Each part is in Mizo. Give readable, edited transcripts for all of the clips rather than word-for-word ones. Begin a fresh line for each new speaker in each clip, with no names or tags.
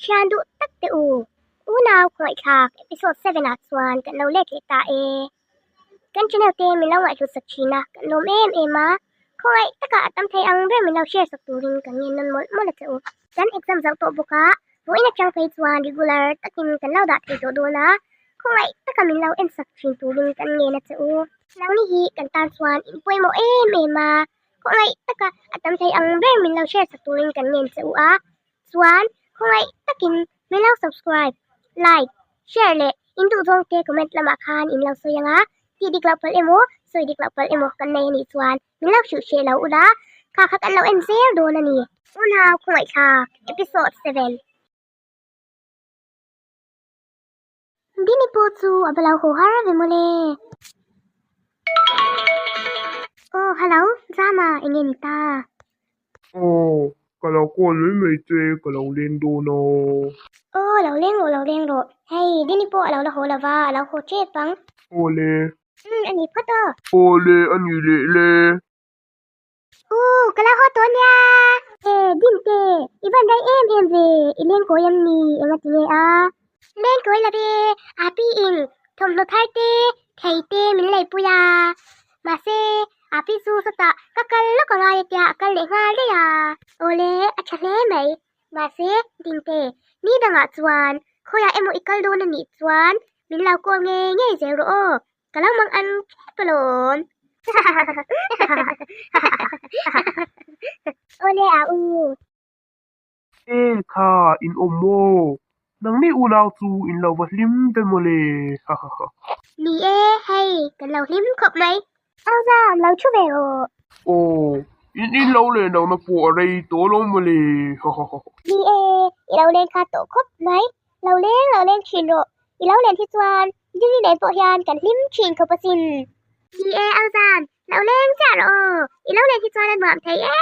Thian duh tak teh u, unau khawngaihthlak episode 7 ah chuan kan lo let leh ta e. Kan channel te min lo ngaihhlut sak thin a, kan lawm em em a, khawngaih takah a tam thei ang ber min lo share sak turin kan ngen nawn mawlh mawlh a che u. Kan exam zauh tawh bawk a, vawiin atang phei chuan regular takin kan lo dah thei tawh dawn a, khawngaih taka min lo en sak thin turin kan ngen a che u. Nangni hi kan tan chuan in pawimawh em em a, khawngaih taka a tam thei ang ber min lo share sak turin kan ngen che u a, chuan khawngaih takin min lo subscribe, like, share leh in duhzawng te comment lamah khan in lo sawi ang a, tih dik loh palh emaw sawi dik loh palh emaw kan nei anih chuan min lo hrilh hreh lo ula, kha kha kan lo en zel dawn a ni. Unau khawngaihthlak episode 7. Dini pawh chu a va lo haw har ve mawle. Aw hello, Zama enge ni ta?
Aw, ka lo call mai mai che, ka lo leng dawn a.
Aw, lo leng rawh, lo leng rawh. Hei, Dini pawh a lo la haw lo va, a lo haw tep ang.
Aw le.
Umm, a ni phawt aw.
Aw le, a ni leh le.
U, ka lo haw tawh nia! E, Dinte, i van rei em em ve, i leng kawi em ni, enga ti nge a? Leng kawi lo ve, Api in thawmhnaw thar te, thei te min lei pui a. Mahse, Api chu sawtah ka kal lawk a ngai a tia a kal leh nghal daih a. Awle, a tha hle mai. Mahse, Dinte, ni dangah chuan khawiah emaw i kal dawn a nih chuan min lo call ngei ngei zel rawh aw. Ka lo mang an tep alawm. Awle a u.
E kha in awm maw? Nangni unau chu in lo va hlim ve mawle hahaha.
Ni e, hei kan lo hlim khawp mai. Au zam lo thu ve rawh.
Aw, in in lo len lohna pawh a rei tawh lo mawle hahaha.
Ni e, i lo len kha tawh khawp mai. Lo leng lo leng thin rawh. I lo len hi chuan Dini nen pawh hian kan hlim thin khawp asin. Ni e Alzan, lo leng chiah rawh aw. I lo len hi chuan a nuam thei e.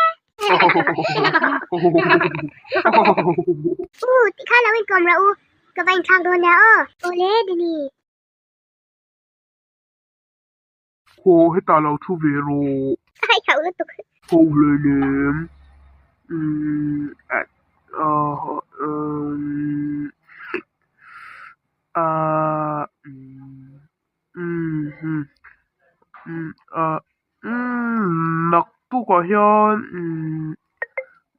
U, tikhan lo inkawm rawh u. Ka va inthlak dawn nia aw. Awle Dini.
Khaw hetah lo thu ve rawh.
Ai hauh lutuk.
Ho hle lem. Umm ah umm ah umm umm umm ah umm naktukah hian umm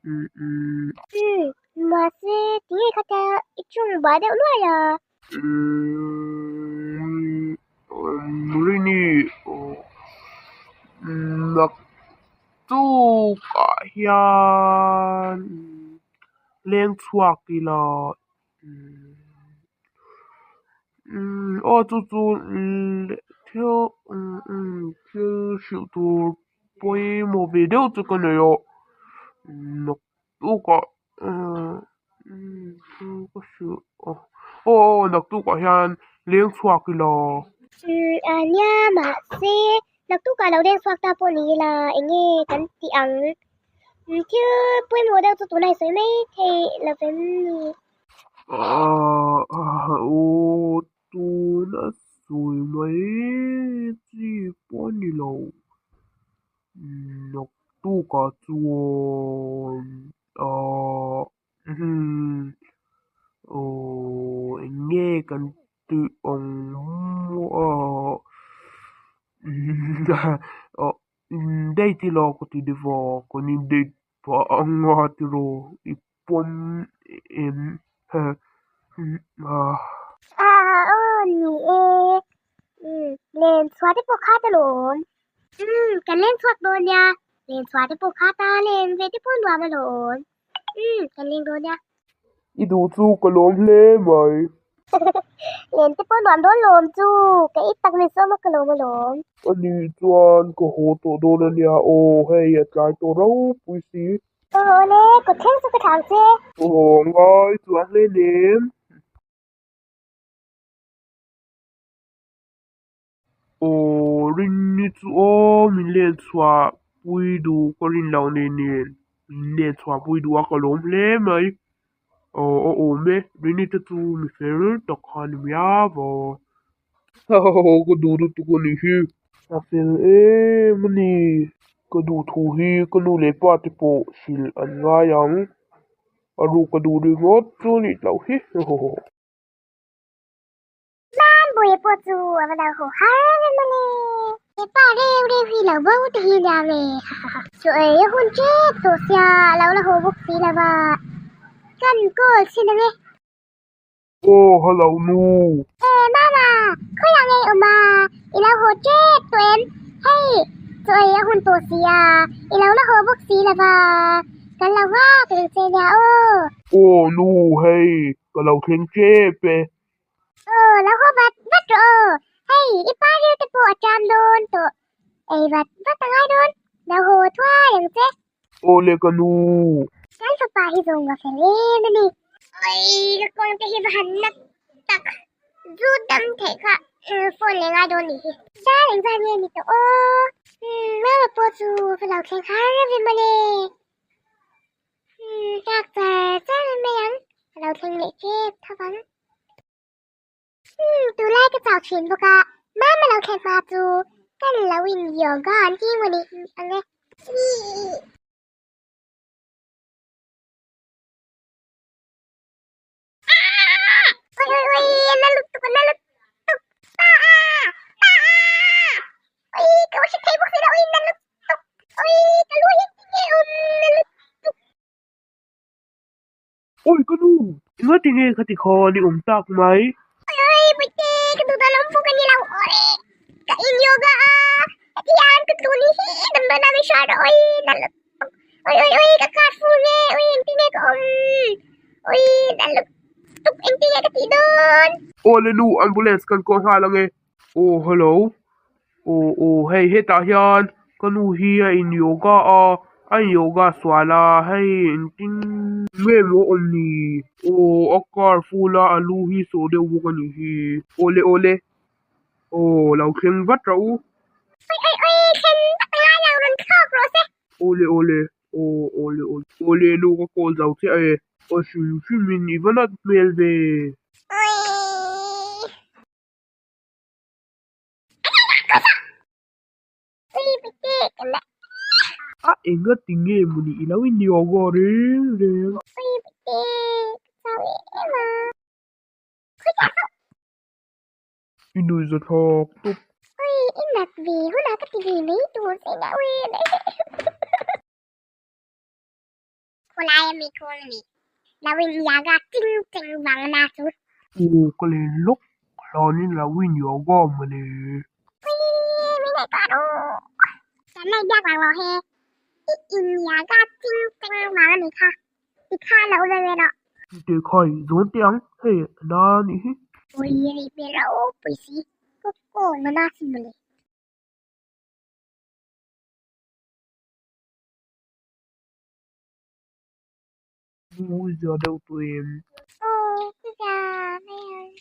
umm umm.
Umm mahse tinge khatia i chung bah deuh luai a.
Rini naktukah hian leng chhuak ila aw chu chu thil thil hrilh tur pawimawh ve deuh chu ka nei a naktukah ka hrilh aw aw naktukah hian leng chhuak ila.
A nia mahse naktukah lo leng chhuak ta pawh ni ila eng nge kan tih ang thil pawimawh deuh chu tunah i sawi mai thei lo vem ni.
Aw tuna sawi mai chi pawh a ni lo. Naktukah chuan ahh umm aww eng nge kan tih ang maw ahh in date ila ka ti deuh a kan in date pah ang a tiraw i pawm em ahh.
Ahh aw ni e umm len chhuah te pawh kha ta lawm. Umm, kan leng chhuak dawn nia. Len chhuah te pawh kha ta len ve te pawh nuam alawm. Umm, kan leng dawn nia.
I duh chu ka lawm hle mai.
Len te pawh nuam dawn lawm chu. Ka i tak min sawm a ka lawm alawm.
A nih chuan ka haw tawh dawn a nia aw, hei a tlai tawh ropui si.
Aw awle, kut thleng chu ka thlang che.
Aw ngai chuan hle nem. Aw rinni chu aw min len chhuah pui duh ka rin loh nen nen min len chhuah pui duh a ka lawm hle mai aw a awm e rinni te chu mi fel tak kha a ni miau a ka duh lutuk a nih hi a fel em a ni ka duh thu hi ka nu leh pa te pawh hrilh an ngai ang. A ruk a duh ringawt chu nih loh hi.
Mampuia pawh chu a va lo haw har ve mawle. He pa reu reu hi lo bo te hi nia ve. Chaw ei a hun tep tawh sia a lo la haw bawk si lo va. Kan call chhin ang e.
Aw hello nu.
E mama, khawiah nge i awm a? I lo haw tep tawh em? Hei, chaw ei a hun tawh sia i lo la haw bawk si lo va. Kan lo nghak reng che nia aw.
Aw nu, hei ka lo thleng tep e.
Aw, lo haw vat vat rawh aw. Hei, i pa ril te pawh a ṭam dawn tawh. Ei vat vat a ngai dawn. Lo haw thuai ang che.
Aw le ka nu.
Kan fapa hi zawng a fel em a ni. Oi, ka kawng te hi va han na tak. Zu dam theih kha phone leh ngai dawn nih hi. Zar engzat nge ni tawh aw. Mama pawh chu va lo thleng har ve mawle. Nghak char char mai ang, a lo thleng leh tep tho ang. Tunlai ka chau thin bawk a, mama lo thlen hma chu kan lo in yoga an ti maw ni ang e. Oi oi oi, a na lutuk a na lutuk, pa a, pa a, oi ka hre thei bawk si lo, oi na lutuk, oi ka lu hi tinge awm na lutuk.
Oi ka nu, engati nge khati khan i awm tak mai?
Oi oi Puite, ka duh dawn awm fuk a ni lo, oi ka in yoga a, heti hian ka tlu ni hi damdawi na mi hria rawh, oi na lutuk, oi oi oi ka car full nge, oi engtin nge ka awm, oi na lutuk engtin nge ka tih dawn?
Aw le nu, ambulance kan call nghal ange. Aw hello, Aw aw hei hetah hian ka nu hi a in yoga a a in yoga sual a hei engtin nge maw awm ni aw a car full a a lu hi sawh deuh bawk a nih hi awle awle aw lo thleng vat rawh u.
Oi oi oi thlen vat a ngai lo rawn thlawk rawh se.
Awle awle aw awle awle awle nu ka call zo chiah e aw hrim hrim in i va nat hmel ve.
Oi.
A enga ti nge mawni i lo in yoga reng reng. I nuih za thlawk tawp. Aw ka len lawk hlanin lo in yoga mawle. Teh khai zawn teh ang hei a na anih hi. Mu zia deuh tawh em?
Aw ka zia mai ang.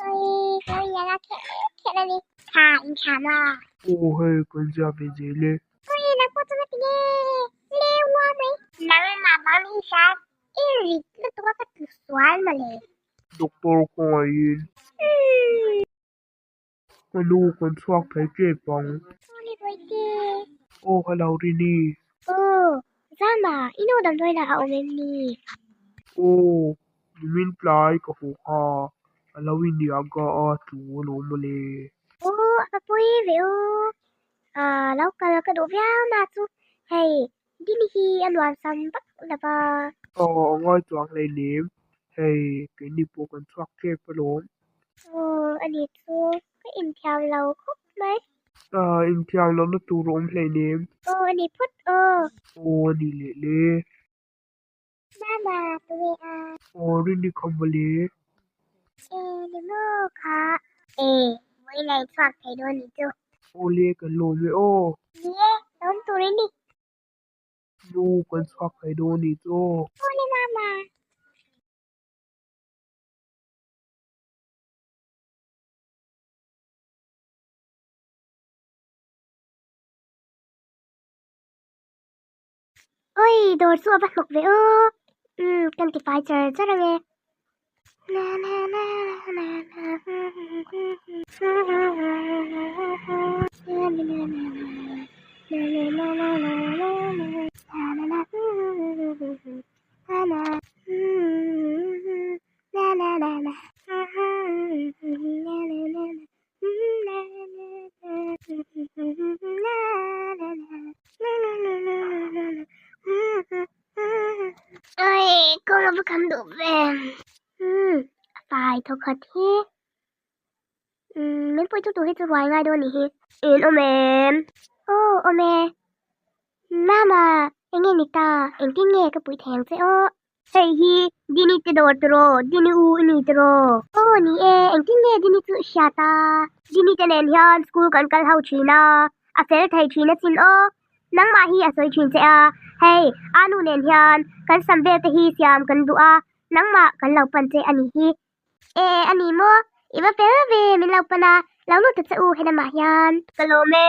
Oi ka lo iang a khelh khelh a ni. Tha in tha maw?
Aw hei kan zia ve zel e.
Oi nang pawh chu nga ti nge leu nua mai. Nangmah bang i hria i rit lutuk a ka tlu sual mawle.
Doctor kawngaihin. Ka nu kan chhuak thei tep ang.
Aw ni Bawihte.
Aw hello Rini.
Aw Zama i nu damdawi lah a awm em ni?
Aw nimin tlai ka haw kha a lo iniaga a tlu alawm mawle.
Aw a va pawi ve aw. Ah lo kal ka duh viau na chu hei Dini hi a nuam sam vak lo va.
Aw a ngawi chuang hleinem hei keini pawh kan chhuak tep alawm.
Aw a ni chu ka inthiam lo khawp mai.
Ah inthiam lohna tur a awm hleinem.
Aw a ni phawt aw.
Aw a ni leh le.
Mama tunge a?
Aw Rini kha mawle.
E ni maw kha. E vawiin a inchhuak thei dawn ni chu.
Aw le kan lawm e aw.
Ni e, lawm tur i ni.
Nu kan chhuak thei dawn ni chu aw.
Aw le mama. Oi dawr chu a va hnawk ve aw umm kan ti fai char char ang e Oi, kawng a va kham duh ve. Umm, a fai thawkhat hi. Umm, min puitu tur hi chu ruai ngai dawn a nih hi. In awm em? Aw, awm e. Mama, eng nge ni ta? Engtin nge ka puih thei ang che aw? Hei hi Dini te dawr tawh, Dini u i ni tawh. Aw ni e, engtin nge Dini chu i hriat a? Dini te nen hian school kan kal ho thin a, a fel thei thin asin aw. Nangmah hi a sawi thin che a, hei Anu nen hian kan sam vel te hi siam kan duh a, nangmah kan lo pan che a nih hi. E a ni maw? I va fel ve min lo pan a, lo lut ta che u helamah hian. Ka lawm e.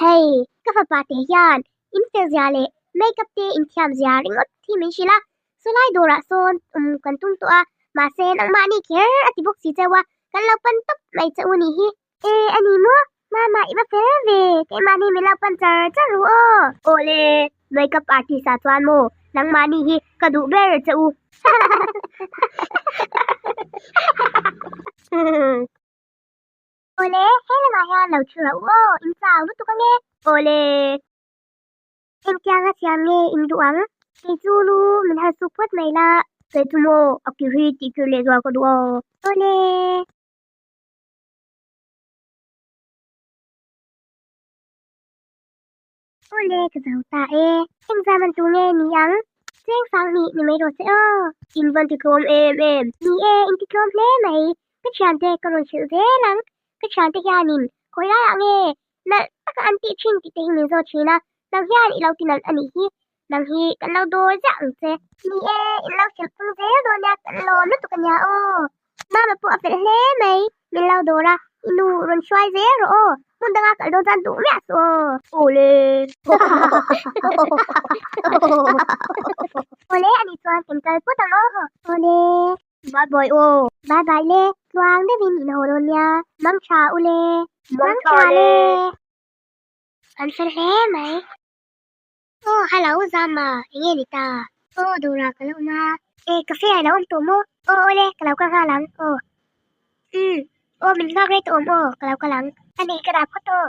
Hei, ka fapa te hian in fel zia leh makeup te in thiam zia ringawt hi min hrilh a, chulai dawrah sawn um kan tum tawh a, mahse nangmahni kher a ti bawk si cheu a, kan lo pan tawp mai che u nih hi. E, a ni maw? Mama, i va fel ve, keimahni min lo pan char char ru aw. Awle, makeup artist ah chuan maw nangmahni hi ka duh ber che u. Awle, he lamah hian lo thu rauh aw, in chau lutuk ange. Awle, engtianga siam nge in duh ang? Kei chu lu min han suk phawt mai la. Kei chu maw, a ki hi tih kir leh zual ka duh aw. Awle. Awle, ka zo ta e. Engzam an tu nge ni ang? Cheng sang hnih ni mai rawh se aw. In van ti tlawm em em. Ni e, in ti tlawm hle mai. Ka thiante ka rawn hrilh zel ang. Ka thiante hianin khawi laiah nge nalh taka an tih thin tih te hi min zawt thin a, nang hian i lo ti nalh a nih hi. Nang hi kan lo dawr ziah ang che. Ni e, in lo hrilh phung zel dawn nia, kan lawm lutuk a nia aw. Mama pawh a fel hle mai, min lo dawr a, i nu rawn hruai zel rawh aw, hmun danga kal dawn chuan duh miah suh aw. Awle. Awle anih chuan kan kal phawt ang aw. Awle. Bye bye aw. Bye bye le, tluang deuhin in haw dawn nia, mangtha u le. Mangtha le. An fel hle mai. Aw hello Zama, enge ni ta? Aw dawrah ka lo awm a. E cafe ah i lo awm tawh maw? Aw awle, ka lo kal nghal ang aw. Umm, aw min nghak rei tawh awm aw, ka lo kal ang. A nih ka dah phawt aw.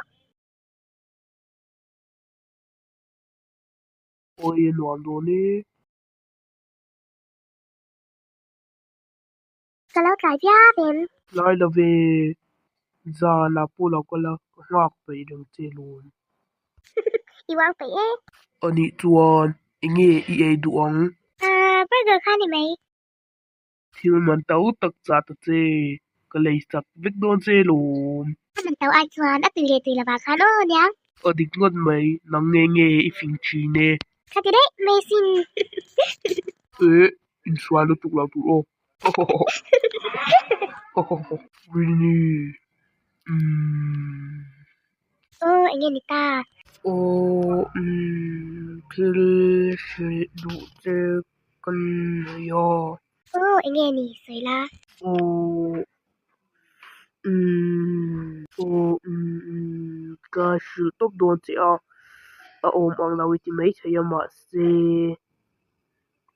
Awi a nuam dawn e.
Ka lo tlai viau em?
Tlai lo ve, zan ah pawh lo kal a, ka nghak peih reng che lawm.
I uang peih e.
Anih chuan enge i ei duh ang?
Ahh, burger kha ni mai.
Thil man to tak chah ta che, ka lei chak vek dawn che lawm.
A man to ai chuan a tui leh tui lovah khan aw niang.
A dik ngawt mai, nang nge nge i fing thin e.
Kha ti daih mai sin.
Eh, insual lutuk lo tur aw. Rini, umm.
Aw, enge ni ta?
Aw, umm, thil hrilh duh che ka nei a.
Aw, enge ni sawi la?
Aw, umm, aw, umm, ka hrilh tawp dawn che a, a awm ang lo i ti maithei a mahse.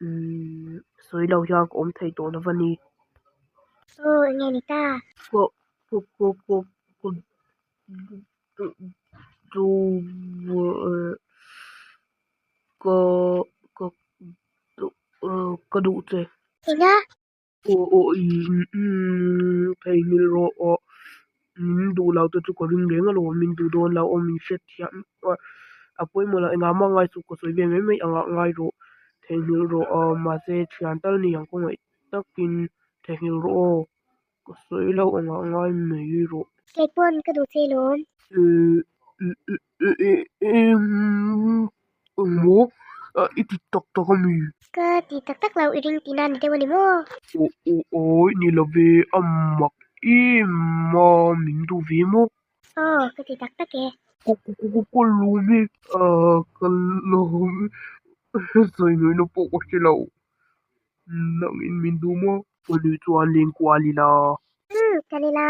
Umm sawi lo hian ka awm thei tawh lo a ni.
Aw enge ni ta?
Ka ka ka ka ka ka ka ka duh che.
Enga?
Aw aw umm theihnghilh rawh aw min duh lo te chu ka ring reng alawm min duh dawn lo aw min hriat thiam a pawimawh loh engah mah ngai suh ka sawi ve mai mai ang ah ngai rawh theihnghilh rawh aw mahse thian tal ni ang khawngaih takin theihnghilh rawh aw ka sawi lo ang ah ngai mai rawh.
Kei pawn ka duh che lawm.
Engmaw i ti tak tak a mi?
Ka ti tak tak lo i ring tihna ni deuh a ni maw?
Aw aw awi ni lo ve a mak em a min duh ve maw?
Aw ka ti tak tak e.
Ka ka ka ka lawm e ka lawm e sawi ngaihna pawh ka hre lo nangin min duh maw? Ka nuih chuan lengkual ila.
Umm ka lela.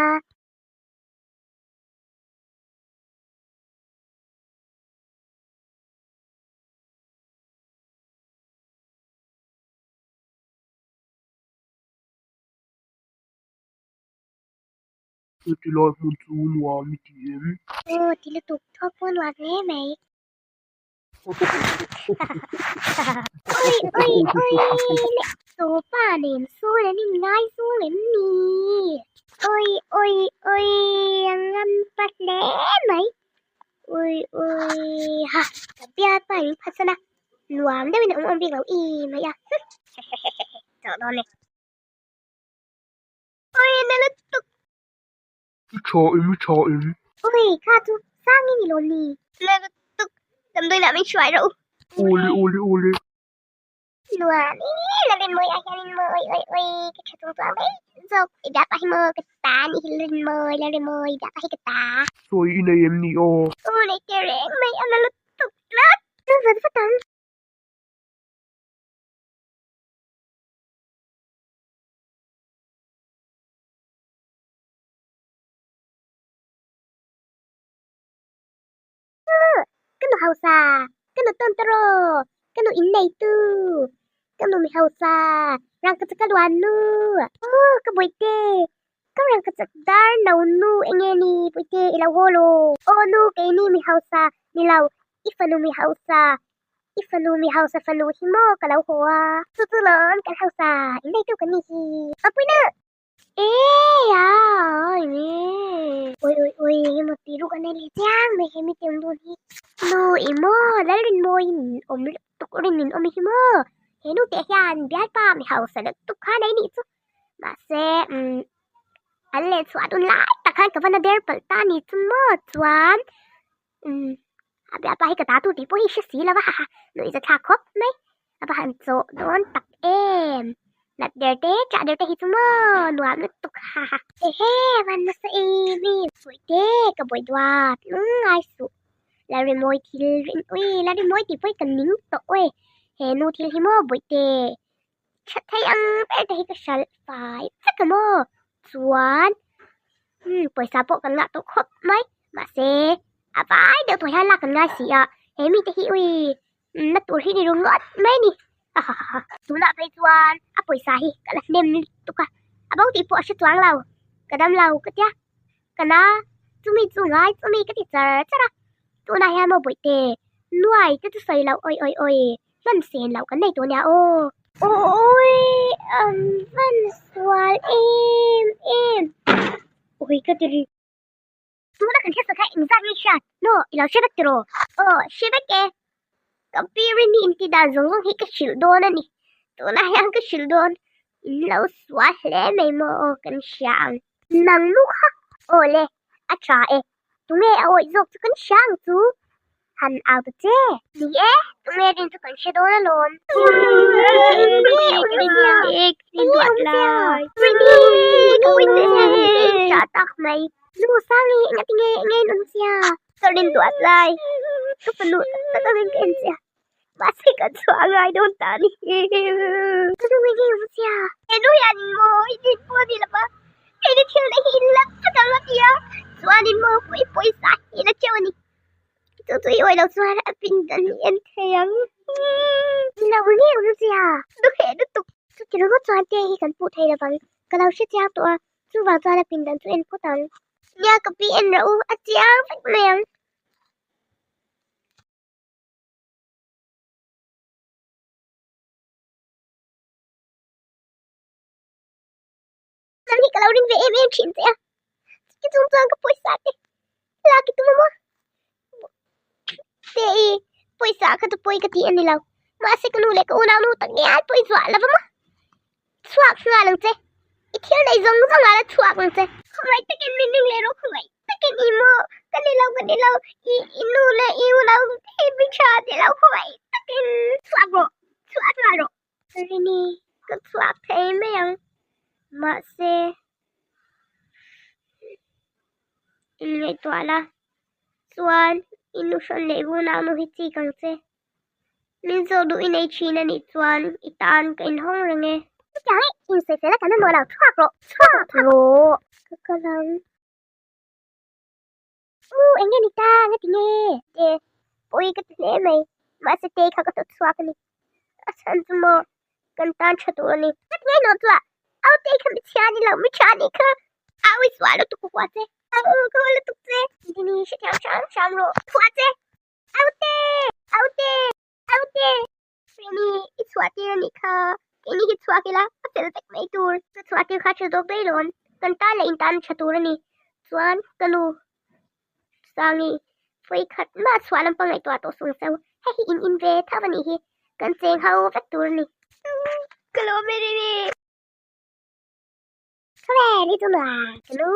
Heti lai hmun chu nuam i ti em?
Aw ti lutuk, thawk pawh nuam hle mai. Oi oi oi le Tawpa nen sawn an inngaizawng em ni? Oi oi oi a ngam pa hle mai. Ui ui ha ka bialpa in phatsan a, nuam deuhin a awm awm bik lo i mai a. Chawh dawn e. Oi na lutuk.
I tha em i tha em.
Oi kha chu sang i ni lawm ni. Na lutuk damdawi lah min hruai rawh u.
Awle awle awle.
Nuam i la rin mawi ah hianin maw oi oi oi ka tha chung chuang daih zawk i biak pah hi maw ka ta anih hi la rin mawi la rin mawi i biak pah hi ka ta.
Sawi i nei em ni aw.
Aw nei teh reng mai a na lutuk tlat. Chu vat vat ang. Ka nu hausa, ka nu tawn tawraw, ka nu inneitu, ka nu mi hausa, rangkachak ka luan nu. Aw ka bawihte, ka rangkachak dar no nu enge ni bawihte i lo haw law. Aw nu keini mi hausa ni lo, i fanu mi hausa, i fanu mi hausa fanu hi maw ka lo haw a. Chu chu lawm kan hausa inneitu kan nih hi. Apuina! Oi oi oi engemaw tih ruk a nei leh chiang mai he mite awm dawn hi. Nu i maw Lalrinmawiin awm lutuk rin in awm hi maw he nu teh hian bialpa mi hausa lutuk kha nei nih chu mahse umm an leh chhuah dun lai tak khan ka va na der palh ta ni chu maw chuan umm a bialpa hi ka ta tur tih pawh hi hre si lo va haha nuih za thlak khawp mai a va han chawh dawn tak em nat der te chah der te hi chu maw nuam lutuk haha ehe a van nasa em em Bawihte ka buai duat lungngai suh la rimawi thil rin ui la rimawi tih pawh hi ka ning tawh aw e he nu thil hi maw Bawihte Tha thei ang ber te hi ka hralh fai vek a maw chuan umm pawisa pawh kan ngah tawh khawp mai mahse a vai deuh tawh hian lak kan ngai si a he mite hi ui na tur hi ni ru ngawt mai a ni hahaha tunah phei chuan a pawisa hi ka la hnem lutuk a a bo tih pawh a hre chuang lo ka dam lo ka tia ka na chumi chu ngai chumi ka ti char char a tunah hian maw bawihte nuai te chu sawi loh awi awi awi. Hman sen loh kan nei tawh nia aw. Awi an van sual em em. Awi ka ti ri. Tuna kan hriat kha engzat nge hriat maw i lo hre vek tiraw? Aw hre vek e. Ka pi rini inti dan zawng zawng hi ka hrilh dawn a ni. Tunah hian ka hrilh dawn. In lo sual hle mai maw aw kan hria ang. Nang nu kha aw le a tha e. Tunge a awih zawk chu kan hria ang chu? Han au ta che. Ni e, tunge rin chu kan hre dawn alawm. Nu Sangi enga tinge enge in awm sia? Ka rin duat lai. Ka fanu tak tak angin ka en che a. Mahse ka chhuah a ngai dawn ta a ni. Ka nu enge awm sia? He nu hian in maw i din pawh a ni lo va. Hei ni thil na hi in la vek ang a ti a. Chuan in maw pawh i pawisa hi la teuh a ni. Chu chu i awih loh chuan a pindan hi en thei ang. Ni lo nge awm sia? Duheh lutuk. Chuti ringawt chuan te hi kan puh thei lovang. Ka lo hre chiang tawh a, chuvang chuan a pindan chu en phawt ang. Nia ka pi en rawh u, a chiang vek mai ang. Nang hi ka lo ring ve em em thin che a, chuti chung chuan ka pawisa te lak i tum a maw? Te i pawisa kha chu pawi ka ti a ni lo, mahse ka nu leh ka unau nu tak ngial pawh i zuah lo va maw? Chhuak nghal ang che, i thil nei zawng zawng ah la chhuak ang che. Khawngaih takin min ring leh rawh, khawngaih takin i maw? Ka ni lo, ka ni lo, i i nu leh i unau te hi min tha ti lo, khawngaih takin chhuak rawh, chhuak nghal rawh. Rini, ka chhuak thei mai ang, mahse inngaihtuah la, chuan i nu hrawn leh unau nu hi chik ang che. Min zawh duh i nei thin a nih chuan i tan ka inhawng reng e. Chutiang i insawi fel a kan mamawh lo, chhuak rawh, chhuak rawh. Ka kal ang. U, eng nge ni ta, nga ti nge? Te, pawi ka ti hle mai, mahse te kha ka hnawt chhuak a ni. A chhan chu maw, kan tan tha tur a ni. Ka ti nge hnawt chhuah? Au te kha mi chhia ni lo, mi tha ni kha. Au i chhuah lutuk ka hua che. Au ka hua lutuk che. Dini hrethiam hram hram rawh. Hua che. Au te! Au te! Au te! Rini i chhuah tir a nih kha. Keini hi chhuak ila a fel vek mai tur. Ka chhuah tir kha tha zawk daih lawn. Kan tan leh in tan tha tur a ni. Chuan ka nu Sangi vawi khat mah chhuah lampang ngaihtuah tawh sung cheu. Hei hi in in ve tho a nih hi. Kan cheng ho vek tur a ni. Ka lawm e Rini. Khawvel hi chu nuam ka nu.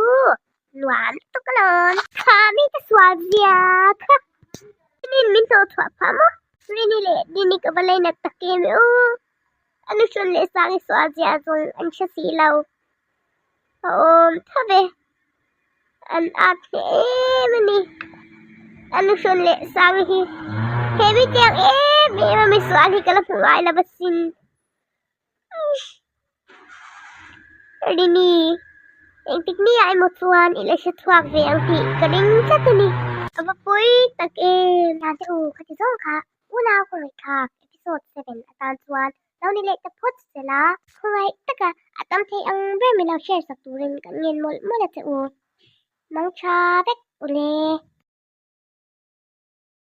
Nuam lutuk alawm. Kha mi ka sual zia kha. Rin min hlawh chhuah phah maw? Rini leh Dini ka va lei nat tak em e aw. A nu hrawn leh sang i sual zia zawng an hre si lo. A awm tho ve. An at hle em a ni. A nu hrawn leh sang hi he mi tiang em em a mi sual hi ka la hmu ngai lo asin. Rini, engtik ni ah emaw chuan i la hre chhuak ve ang tih ka ring tlat a ni. A va pawi tak em! Hnamte u khati zawng kha unau ka ngaihthlak episode 7 atan chuan lo ni leh ta phawt se la. Khawngaih taka a tam thei ang ber min lo share sak turin kan ngen mawlh mawlh a che u. Mangtha vek ule.